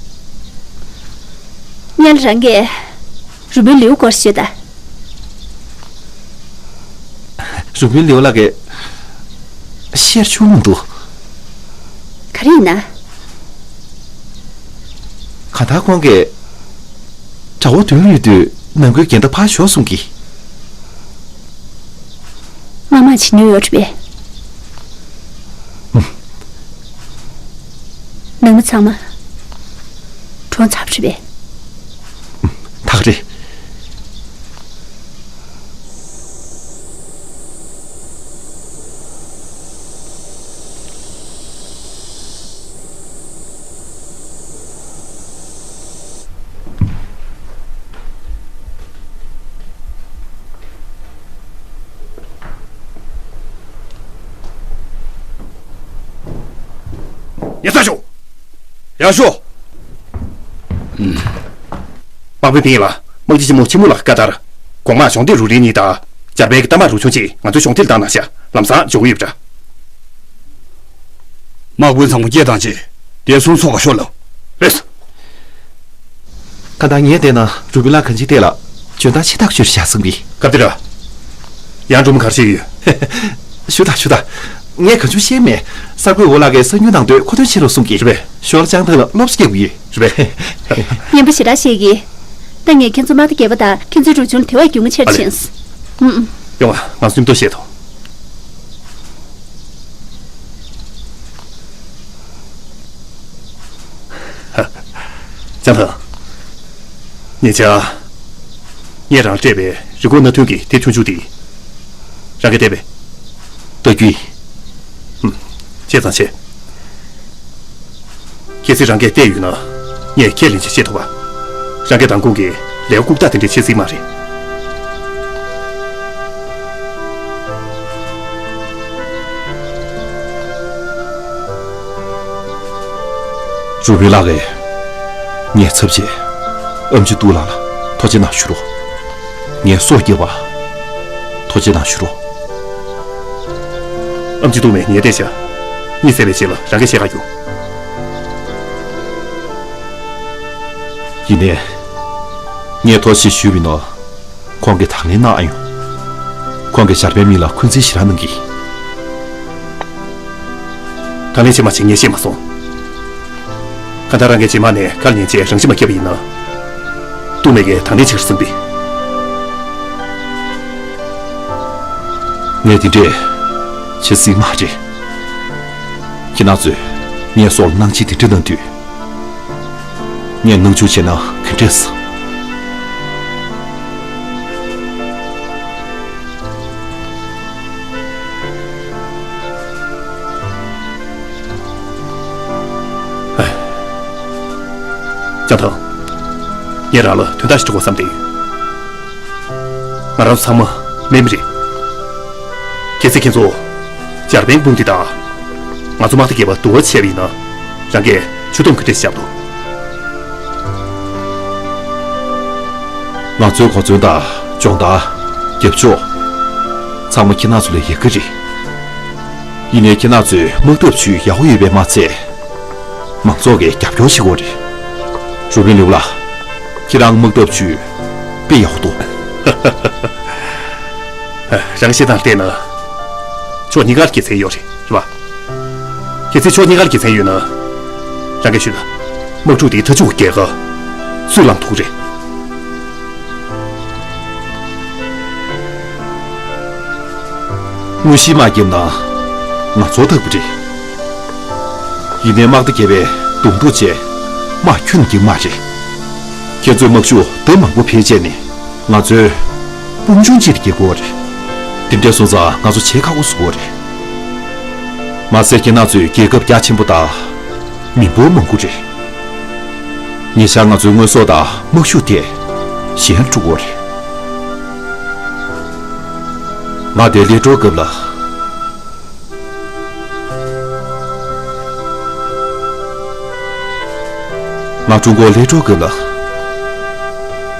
སྔོན་ལ་རང་གིས་རུ་མོའི་ལེའུ་སྐོར་ཤོད་ད། རུ་མོའི་ལེའུ་ལགས་ཀྱིས་བཤད་ཆོག་མི་འདུག་ག་རེ་ཡིན་ན། གང་ལྟར་ཁོང་གིས་དགྲ་བོ་མདུན་ལ་ཡོད་དུས་ནང་ཁུལ་འགལ་ཟླ་ཕར་ཞོག་གསུང་གི། མ་མ་བྱེད་ཉོ་ཡོད་རེད་པས། ཨུམ། ཨ་མ། གྲོངས་ཚར་བ་རེད་པས། ད་ག་རེད། ཡར་ལྟ་ཤོག་ཡར་ཤོག་དམག་དཔོན་པིན་ལགས། དམག་སྤྱི་ཆེན་མོ་ཆི་མུ་ལགས་བཀའ་ལྟར། གོང་དམག་གཞོགས་འདེགས་རུ་རིན་གཉིས་དང་། འཇར་པན་གྱི་རྟ་དམག་རུ་ཆུང་གཅིག་ང་ཚོའི་གཞོགས་འདེགས་ལ་བཏང་གནང་ཤག་ལམ་སང་འབྱོར་གྱི་ཡོད་པ་འདྲ། དམག་དཔོན་ཚང་མ་སྐད་བཏང་བྱས། བདེ་སྲུང་ཚོགས་ཁག་ཤོག་ལབ། ལགས་སོ། གང་ལྟར་ངས་བལྟས་ན་རུ་པིན་ལགས་གང་ཅིའི་ཐད་ལ་འཇོན་ཐང་ཆེ་ཐག་ཆོད་བཞག་གསུངས་པས། སྐབས་དེར། ཡང་སྒྲུང་མ་ག་རེ་བཤད་ཀྱི་ཡོད། ཞུ་དང་ཞུ་དང་། ངས་གང་བྱུང་བཤད་མེད། གསར་འགོད་འོག་ལགས་ཀྱིས་གསར་འགྱུར་ནང་དོན་མཁོ་འདོན་བྱེད་རོགས་གསུངས་ཀྱིས། རེད་པས། ཞོར་ལ་ལྕང་ཐང་ལ་སློབ་གསོ་རྒྱག་གི་ཡོད། རེད་པས། སྙན་པོ་ཞེ་དྲག་བཤད་ཀྱིས། ད་ངས་ཁྱེད་ཚོ་དམག་སྡེ་བརྒྱད་པ་དང་ཁྱེད་ཚོའི་རུ་ཆུང་ལ་དེ་བས་རྒྱུས་མངའ་ཆེར་ཕྱིན། ཨུམ་ཨུམ། ཡོང་ང་། ང་ཚོ་མཉམ་དུ་བཤད་དོ། ལྕང་ཐང་། ཉེ་ཆར། ངས་རང་སྤྲད་པའི་རི་མགོ་སྣ་བདུན་གྱི་དེབ་ཆུང་ཆུང་དེ། རང་གིས་བལྟས་པས། ལྟ་རྒྱུ་ཡིན། ཧུམ། བྱས་ཙང་བྱས། གལ་སྲིད་རང་གིས་བལྟས་ཡོད་ན། ངས་ཁས་ལེན་བྱས་བཤད་ཐུབ་པ། རང་གིས་མདང་དགོང་གི་ལས་ཀ་ལྐུགས་རྟགས་དེ་འདྲ་བྱེད་སྲིད་མ་རེད། རུ་པིན་ལགས་ཀྱིས་ངའི་ཚབ་བྱས་ཨེམ་ཆི་ཏུའུ་ལགས་ལ་ཐུགས་རྗེ་གནང་ཞུ་རོགས། ངའི་སྲོག་སྐྱོབ་པ་ཐུགས་རྗེ་གནང་ཞུ་རོགས། ཨེམ་ཆི་ཏུའུ་མས་ངས་བལྟས་ཤག་གཉིད་སད་པའི་རྗེས་ལ་རང་གིས་བཤད་ག་རྒྱུགས། ཡིན་ནའི། ངས་ཐུགས་རྗེ་ཆེ་ཞུས་པ་ཡིན་ནོ། ཁོང་གིས་དང་ལེན་གནང་ཨ་ཡོང་། ཁོང་གིས་འཇར་པན་མི་ལ་འཁོན་འཛིན་ཞེ་དྲག་གནང་གི། དང་ལེན་བྱེད་མ་བྱེད་ངས་ཤེས་མ་སོང་། གང་ལྟར་རང་གིས་རྗེས་མ་ནས་བཀའ་ལ་ཉན་བྱས་རང་ཤི་མ་བརྒྱབ་པ་ཡིན་ན། ཏུའུ་མེ་གིས་དང་ལེན་བྱེད་ཀྱི་རེད་བསམ་པས། ངས་དེ་འདྲས་བྱེད་སྲིད་མ་རེད། ཁྱེད་རང་ཚོས་ངའི་སྲོག་ལ་གནང་སྦྱིན་དེ་འདྲ་གནང་དུས། ངས་སྣང་ཆུང་བྱས་ན་ག་འདྲས་སམ། ལྕང་ཐང་། ངས་རང་ལ་དོན་དག་ཞིག་འདྲི་དགོས་བསམ་བསྡད་ཡོད། ང་རང་ཚོ་ཚང་མ་དམག་མི་རེད། གལ་སྲིད་ཁྱེད་ཚོ་འཇར་པན་དཔུང་སྡེ་དང་ང་ཚོ་དམག་སྡེ་བརྒྱད་པ་བསྡུར་བ་བྱས་པ་ཡིན་ན། རང་གིས་ཆུ་དུམ་ག་འདྲས་བཞག་འདུག་ང་ཚོའི་གོ་མཚོན་དང་སྦྱོང་བརྡར། རྒྱབ་ཕྱོགས། ཚང་མ་ཁྱེད་རང་ཚོ་ལ་ཡོད་ཀྱི་རེད། ཡིན་ནའི་ཁྱེད་རང་ཚོའི་དམག་འཐབ་ཇུས་ཡག་པོ་ཡོད་པས་མ་ཚད། མང་ཚོགས་ཀྱིས་རྒྱབ་སྐྱོར་བྱེད་ཀྱི་ཡོད་རེད། རུ་པིན་ལིའུ་ལགས། ཁྱེད་རང་དམག་འཐབ་ཇུས་དཔེ་ཡག་པོ་འདུག་རང་བཤད་སྟངས་བལྟས་ན། ཕྱོགས་གཉིས་ཀར་དགེ་མཚན་ཡོད་རེད། རེད་པ། གལ་སྲིད་ཕྱོགས་གཉིས་ཀར་དགེ་མཚན་ཡོད་ན། རང་གིས་ཤོད་དང་། དམག་འཁྲུག་འདིའི་མཐའ་མཇུག་གི་རྒྱལ་ཁ་སུས་བླང་ཐུབ་རེད། དངོས་གཞིའི་དམག་བརྒྱབ་ན་ང་ཚོར་ཐུག་པ་རེད། ཡིན་ནའི་དམག་སྡེ་བརྒྱད་པས་གདོང་ཐུག་བྱས་དམག་ཁྱོན་ནས་འགེབས་མ་རེད། ཁྱེད་ཚོས་དམག་ཤུགས་ལྡབ་མང་པོ་འཕེལ་བྱས་ནས་ང་ཚོའི་དཔུང་ཆུང་གཅིག་ལ་འགེབས་དགོས་པ་རེད། དེ་འདྲ་སོང་ཙང་ང་ཚོ་བྱེད་ཁག་པོ་བཟོ་དགོས་པ་རེད། མ་ཟད་ཁྱེད་རང་ཚོའི་རྒྱལ་ཁབ་རྒྱ་ཆེན་པོ་དང་མི་འབོར་མང་པོ་རེད། ཉེ་ཆར་ང་ཚོའི་དངོས་ཟོག་དང་དམག་ཤུགས་དེ་ཞན་འགྲོ་གི་རེད། ང་དེ་ལས་འགྲོ་སྐབས་ལ། ང་ཀྲུང་གོར་ལས་འགྲོ་སྐབས་ལ།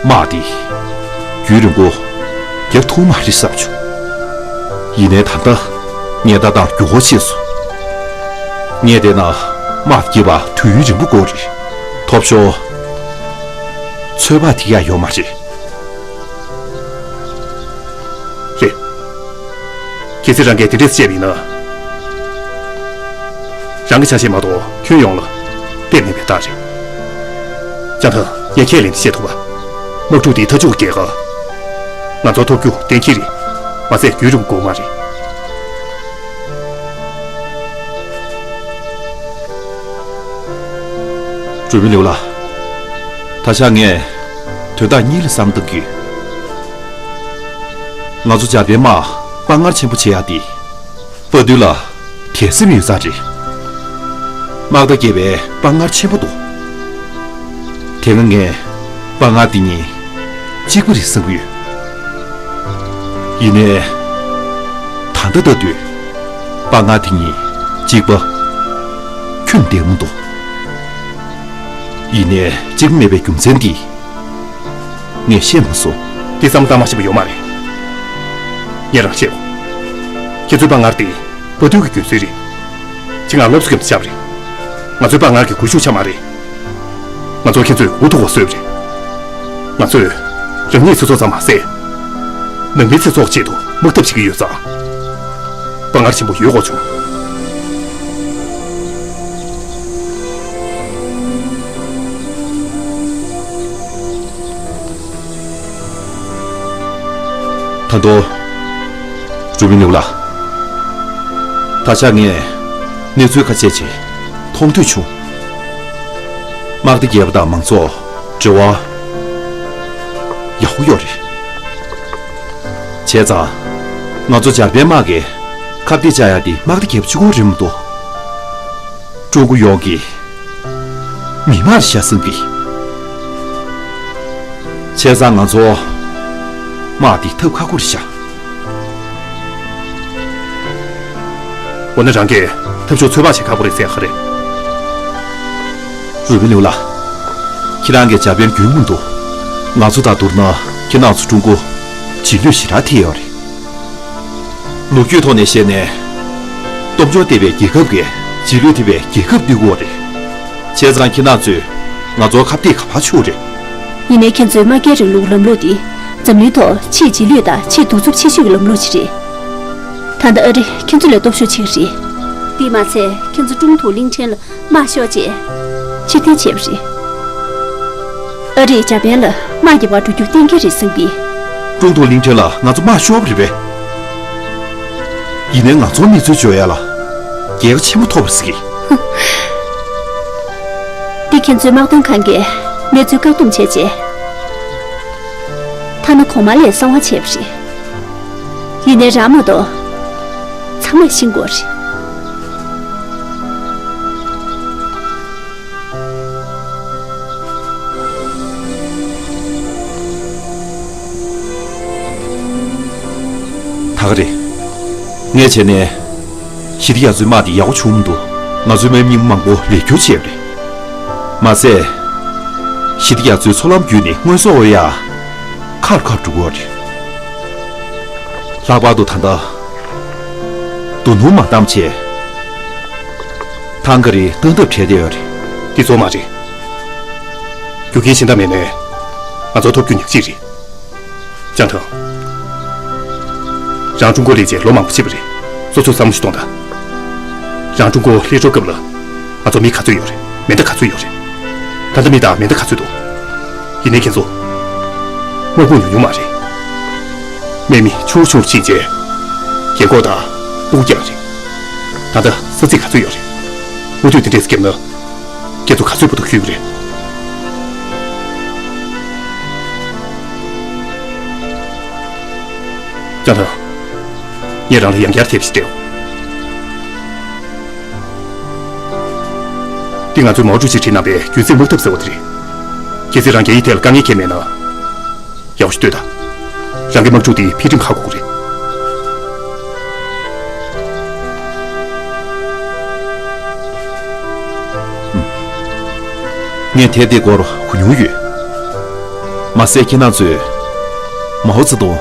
དམག་འདི་རྒྱུན་རིང་པོ་རྒྱབ་ཐུབ་མ་རེད་བསམ་བྱུང་། ཡིན་ནའི་ད་ལྟ་ངའི་ལྟ་སྟངས་འགྱུར་བ་ཕྱིན་སོང་། ངས་བལྟས་ན་དམག་རྒྱག་པར་དུས་ཡུན་རིང་པོ་འགོར་རེད། ཐོབ་ཤོར་ཚོད་དཔག་ཐིག་ཡག་ཡོད་མ་རེད། རེད། གལ་སྲིད་རང་གིས་དེ་འདྲས་བཤད་པ་ཡིན་ན། རང་གི་ཆ་ཤས་མ་གཏོགས་ཁྱོན་ཡོངས་ལ་དཔེ་མེད་པའི་རྟགས་རེད། ལྕང་ཐང་། ངས་ཁས་ལེན་བྱེད་ཐུབ་པ། དམག་འཁྲུག་འདིའི་མཐའ་མཇུག་གི་རྒྱལ་ཁ་ང་ཚོར་ཐོབ་རྒྱུ་གཏན་འཁེལ་རེད། མ་ཟད་རྒྱུན་རིང་པོ་འགོར་མ་རེད། རུས་མིང་ལེའུ་ལགས། ད་ཆ་ངས་དོན་དག་གཉིས་ལ་བསམ་བཏང་གི་ཡོད། ང་ཚོ་འཇར་པན་དམག་དཔའ་ངར་ཆེན་པོ་བྱེད་ཡག་དེ། དཔའ་རྟུལ་ལ་དད་སེམས་ཡོད་ཙང་རེད། དམག་བརྡ་རྒྱབ་པའི་དཔའ་ངར་ཆེན་པོ་འདུག་དེ་སྔ་ངས་དཔའ་ངར་འདི་གཉིས་གཅིག་པ་རེད་བསམ་གྱི་ཡོད། ཡིན་ནའི། ད་ལྟ་ལྟ་དུས། དཔའ་ངར་འདི་གཉིས་གཅིག་པ་ཁྱོན་བསྡད་མི་འདུག་ཡིན་ནའི་གཅིག་པ་མེད་པའི་རྒྱུ་མཚན་འདི། ངས་ཤེས་མ་སོང་། འདི་བསམ་བློ་བཏང་མ་ཤེས་པ་ཡོད་མ་རེད། ངས་རང་ཤེས། ཁྱེད་ཚོའི་དཔའ་ངར་དེ་དཔའ་རྟུལ་གྱི་རྒྱུན་སྲོལ་རེད། ཁྱེད་ང་སློབ་གསོ་རྒྱབ་ཆགས་པ་རེད། ང་ཚོའི་དཔའ་ངར་གྱི་སྒུལ་ཤུགས་ཆགས་མ་རེད། ང་ཚོ་ཁྱེད་ཚོས་འུ་ཐུག་པ་བཟོས་པ་རེད། ང་ཚོས་རང་ཉིད་སོ་སོ་ཙམ་མ་ཟད། ནང་མིའི་ཚེ་སྲོག་ཆེད་དུ་དམག་འཐབ་བྱེད་ཀྱི་ཡོད་ཙང་། དཔའ་ངར་ཆེན་པོ་ཡོད་དགོས་བྱུང་། ད་དུང་། རུས་མིང་ལེའུ་ལགས། ད་ཆ་ངས་གནས་ཚུལ་ཁ་ཤས་ཤིག་མཐོང་ཐོས་བྱུང་། དམག་སྡེ་བརྒྱད་པ་དང་མང་ཚོགས་འབྲེལ་བ་ཡག་པོ་ཡོད་རེད། བྱས་ཙང་། ང་ཚོ་འཇར་པན་དམག་གིས་ཁ་གཏད་བཅག་ཡག་དེ་དམག་སྡེ་བརྒྱད་པ་གཅིག་པོ་རེད་མི་འདུག་ཀྲུང་གོ་ཡོངས་ཀྱི་མི་དམངས་རེད་ཤག་བསམ་གི། བྱས་ཙང་ང་ཚོ་དམག་འདི་འཐབ་ཁག་པོ་རེད་ཤག་འོ་ན་རང་གིས་འཐབ་ཕྱོགས་ཚོད་དཔག་བྱེད་ཁག་པོ་རེད་ཟེར་ག་རེད། རུས་མིང་ལེའུ་ལགས། ཁྱེད་རང་གིས་འཇར་པན་རྒྱུས་མངོན་འདུག་ང་ཚོ་དང་བསྡུར་ན་ཁྱེད་རང་ཚོ་ཀྲུང་གོ་རྗེས་ལུས་ཞེ་དྲག་ཐེབས་ཡོད་རེད། ལོ་རྒྱུས་ཐོག་ནས་བཤད་ན། སྟོབས་འབྱོར་ལྡན་པའི་རྒྱལ་ཁབ་ཀྱིས་རྗེས་ལུས་ཐེབས་པའི་རྒྱལ་ཁབ་བསྡུ་དགོས་རེད། བྱས་ཙང་ཁྱེད་རང་ཚོས་ང་ཚོར་ཁ་གཏད་ག་པར་ཆུག་རེད། ཡིན་ནའི་ཁྱེད་ཚོའི་དམག་རྒྱལ་རིང་ལུགས་ལམ་ལུགས་འདི་འཛམ་གླིང་ཐོག་ཆེས་རྗེས་ལུས་དང་ཆེས་གདུག་རྩུབ་ཆེ་ཤོས་ཀྱི་ལམ་ལུགས་ཤིག་རེད། ད་ལྟ་ཨ་རི་ཁྱེད་ཚོ་ལས་སྟོབས་ཤུགས་ཆེ་གི་རེད། འདི་མ་ཚད་ཁྱེད་ཚོ་ཀྲུང་ཐུའུ་གླིང་ཕྲན་ལ་དམག་ཤོར་རྗེས་ཕྱིར་འཐེན་བྱས་པ་རེད། ཨ་རིས་འཇར་པན་ལ་དམག་རྒྱག་པར་འགྲོ་རྒྱུ་གཏན་འཁེལ་རེད་བསམ་གི། ཀྲུང་ཐུའུ་གླིང་ཕྲན་ལ་ང་ཚོ་དམག་ཤོར་བ་རེད་པས། ཡིན་ནའི་ང་ཚོར་གནས་ཚུལ་འབྱོར་ཡ་ལ་རྒྱལ་ཁ་ཆེན་པོ་ཐོབ་པ་རེད་ཟེར་གི། འདི་ཁྱེད་ཚོའི་དམག་དོན་ཁང་གིས་གནས་ཚུལ་བཀག་སྡོམ་བྱས་རྗེས། ཐ་ན་གོང་མ་ལས་གསང་བ་བྱས་པ་རེད། ཡིན་ནའི་རང་མ་གཏོགས་ཚང་མས་ཤེས་ཀྱི་ཡོད་རེད། ད་ག་རེད། ངས་བྱས་ནས་ཞི་བདེ་རྒྱ་མཚོའི་དམག་དེ་ཡག་པོ་བྱུང་མི་འདུག་ང་ཚོའི་དམག་མི་མང་པོ་ལས་འཁྱུར་བྱས་པ་རེད། མ་ཟད། ཞི་བདེ་རྒྱ་མཚོའི་མཚོ་ལམ་བརྒྱུད་ནས་དངོས་ཟོག་ཨོ་ཡ་ཁ་རུ་ཁ་རུ་འགྲོ་གི་ཡོད་རེད། ལྷག་པར་དུ་ད་ལྟ། རྡོ་སྣུམ་མ་བཏང་བྱས། ཐང་ག་རེ་སྟོན་ཐབས་བྲལ་བསྡད་ཡོད་རེད། འདི་ཚོ་མ་རེད། རྒྱུ་རྐྱེན་གཞན་དག་མེད་ནའི། ང་ཚོ་ཐོབ་རྒྱུ་ཉག་གཅིག་རེད། ཅང་ཐང་། རང་ཀྲུང་གོ་སླེབས་རྗེས་ལོ་མང་པོ་ཕྱིན་པ་རེད། སོ་སོས་བསམ་བློ་ཞིག་གཏོང་དང་། རང་ཀྲུང་གོ་སླེབས་འགྲོ་སྐབས་ལ། ང་ཚོ་མི་ག་ཚོད་ཡོད་རེད། མེ་མདའ་ག་ཚོད་ཡོད་རེད། ད་ལྟ་མི་དང་མེ་མདའ་ག་ཚོད་འདུག་ཡིན་ནའི་ཁྱེད་ཚོ། དམག་དཔུང་ཉུང་ཉུང་མ་རེད། དམག་མི་ཆུང་ཆུང་ཕྱིན་རྗེས། རྒན་འཁོགས་དང་སྤུ་གུ་རྐྱང་རེད། ད་ལྟ་ས་ཚིགས་ག་ཚོད་ཡོད་རེད། མུ་མཐུད་དེ་འདྲས་བརྒྱབ་ན། ཁྱེད་ཚོ་ག་ཚོད་བར་དུ་འཁྱོལ་གྱི་རེད། ཅང་ཐང་། ངས་རང་ལ་ཡང་བསྐྱར་དེབ་ཞིག་སྤྲད། འདི་ང་ཚོས་མའོ་ཀྲུའུ་ཞིས་བྲིས་གནང་པའི་རྒྱུན་སྲིང་དམག་འཐབ་ཟེར་བ་དེ་རེད། གལ་སྲིད་རང་རྒྱལ་ཡི་ཐད་ལ་དཀའ་ངལ་འཁྱེར་མེད་ན། ཡག་པོ་ཞིག་ལྟོས་དང་། རང་གི་དམག་འཁྲུག་དེ་འཕེལ་རིམ་ཁ་དགོས་ཀྱི་རེད། ངས་དེབ་དེའི་སྐོར་གོ་མྱོང་ཡོད། མ་ཟད་ཁྱེད་རང་ཚོས་མའོ་ཙེ་ཏུང་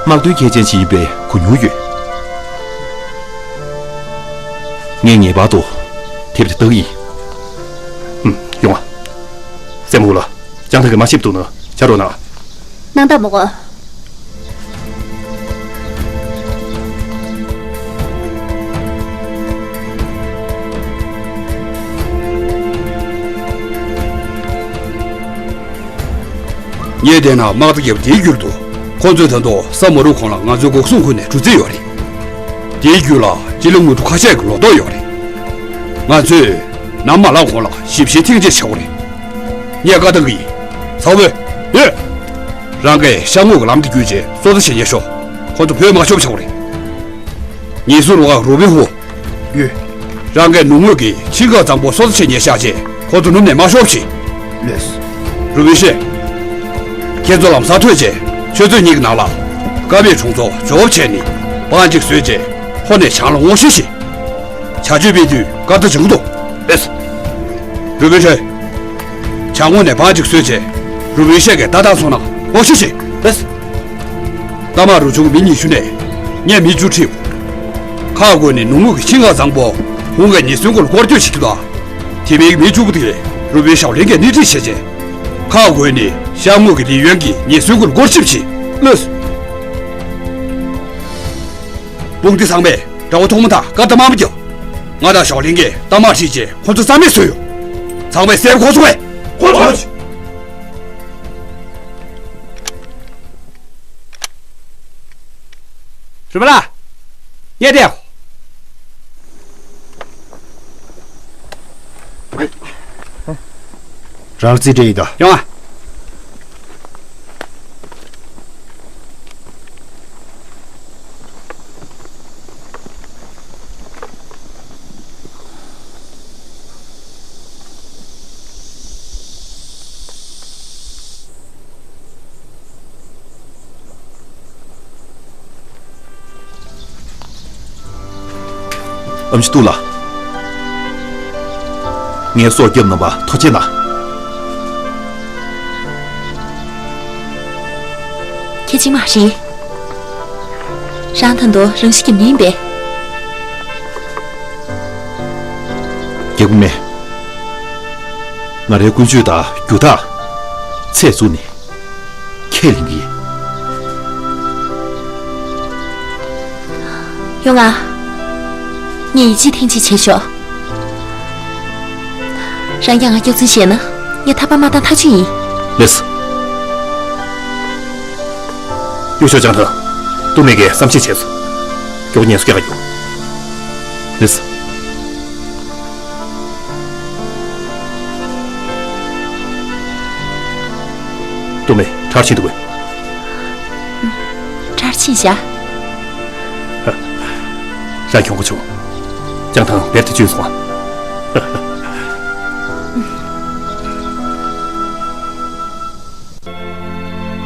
དམག་དོན་མཁས་ཅན་ཞིག་ཡིན་པའི་གོ་མྱོང་ཡོད། ངས་ངེས་པར་དུ་དེབ་དེ་བཏང་ཡིན། ཧུམ། ཡོང་ཨ། སྲས་མོ་ལ། ཅང་ཐང་གི་མ་ཤེས་འདུག་ན་ཕྱག་རོགས་གནང་། གནང་དང་མོ་གོ། ངས་བལྟས་ན་དམག་སྡེ་བརྒྱད་པ་དེའི་རྒྱུད་དུ། ཁོང་ཚོས་ད་དུང་ས་མ་རུབ་གོང་ལ་ང་ཚོའི་འགོག་སྲུང་ཁུར་ནས་འགྲོ་རྩིས་ཡོད་རེད། དེའི་རྒྱུད་ལ་སྤྱི་ལོ་ངོ་དྲུག་ཁ་ཤས་ཀྱི་ལོ་ཏོག་ཡོད་རེད། ང་ཚོས་ ནམ་མ་ལངས་གོང་ལ་ཞིབ་བཤེར་ཐེངས་གཅིག་བྱེད་དགོས་རེད། ངས་བཀའ་བཏང་གི་ཡིན། ཚ་བོ། ཡོད། རང་གིས་ཤར་ངོས་ཀྱི་ལམ་དེ་བརྒྱུད་བྱས་སོ་ལྟ་བྱེད་ཉེར་ཤོག་ཁོ་ཚོ་བོད་མ་ཤོར་བྱེད་དགོས་རེད། ཉེན་སྲུང་རུ་ཁག་རུ་བི་ཧུ། ཡོད། རང་གིས་ནུབ་ངོས་ཀྱི་ཆིང་ཀ་གཙང་པོ་སོ་ལྟ་བྱེད་ཉེར་ཤག་བྱས་ཁོ་ཚོ་ནུབ་ནས་མ་ཤོར་བྱེད། ལགས་སོ། རུ་བི་ཤེ། ཁྱེད་ཚོ་ལམ་སང་ཐོན་བྱས་ཆུ་ཚོད་གཉིས་ཀྱི་ནང་ལ་ཀ་མེད་གྲོང་ཚོ་ཇོ་བོ་བྱས་ནས་བང་གཅིག་བཟོས་བྱས་ཁོ་ནས་བྱང་ལ་སྔོག་བཤེར་བྱེད། བྱ་སྤྱོད་སྤེལ་དུས་བཀའ་རྟགས་བྱུང་འདུག་ལགས་སོ། རུ་བི་ཤེ། བྱང་ངོས་ནས་བང་གཅིག་བཟོས་བྱས་རུ་བི་ཤེ་གི་ལྟ་སྟངས་སོང་ན་སྔོག་བཤེར་བྱེད། ལགས་སོ། རྟ་དམག་རུ་ཆུང་མི་ཉི་ཤུ་ནས་ངས་མི་བཅུ་ཁྲིད། ཁག་བགོས་ནས་ནུབ་ངོས་ཀྱི་ཆིང་ཀ་གཙང་པོ་ཧུང་གའི་ཉེན་སྲུང་སྒོ་ལ་སྐོར་སྐྱོད་བྱེད་ཀྱི་འདུག་དེ་མིན་མི་བཅུ་དགུ་དེ་རུ་བི་ཞའོ་ལིན་གྱིས་སྣེ་ཁྲིད་བྱས་རྗེས། ཁག་བགོས་ནས་ཤར་ངོས་ཀྱི་ལི་ཡོན་གྱི་ཉེན་སྲུང་སྒོ་ལ་སྐོར་ཞིབ་བྱེད། ལགས་སོ། དཔུང་སྡེ་ཚང་མས་དགྲ་བོ་མཐོང་མ་ཐག་ཀ་ཏ་དམར་པོ་རྒྱབ། ང་དང་ཞའོ་ལིན་གྱིས་རྟ་དམག་ཁྲིད་རྗེས་ཁོ་ཚོ་རྩ་མེད་བཟོས་ཡོད། ཚང་མས་གསལ་པོ་གོ་སོང་ངས། གོ་སོང་། རུས་པ་ལགས། ངས་བལྟས། རང་རྩིས་སྤྲད་ཡིན་ད། ཡོང་ཨ། ཨམ་ཆི་ཏུ་ལགས། ངའི་སྲོག་སྐྱོབ་གནང་བར་ཐུགས་རྗེ་གནང་། ཁྱེད་ཅི་མ་རེད། རང་ད་དུང་རང་ཤི་རྒྱབ་ཉེན་པས། རྒྱལ་པོ་སྨན། ང་རའི་ཀུན་སྤྱོད་དང་རྒྱུ་དག་ཚད་བཙུགས་ནས་ཁས་ལེན་གྱི་ཡིན། ཡོང་ང་། ངས་ཡིད་ཆེས་ཐེངས་གཅིག་བྱས་ཤོག་རང་ཀྱང་ང་སྐྱག་རྫུན་བཤད་ན་ངས་ཐར་པ་མ་བཏང་ཐག་ཆོད་ཡིན། ལགས་སོ། གཡུག་ཤོག་ཅང་ཐང་། ཏུ་མེ་གིས་བསམ་ཤེས་བྱས་སོང་། མགྱོགས་ངལ་གསོ་རྒྱག་ག་རྒྱུགས། ལགས་སོ། ཏུ་མེ་གྲར་ཕྱིན་འདུག་གས། གྲར་ཕྱིན་བཞག་རང་གྱོང་གོ་བྱུང་། ཅང་ཐང་བེར་ཏེ་བཅུན་སོང་ཨ།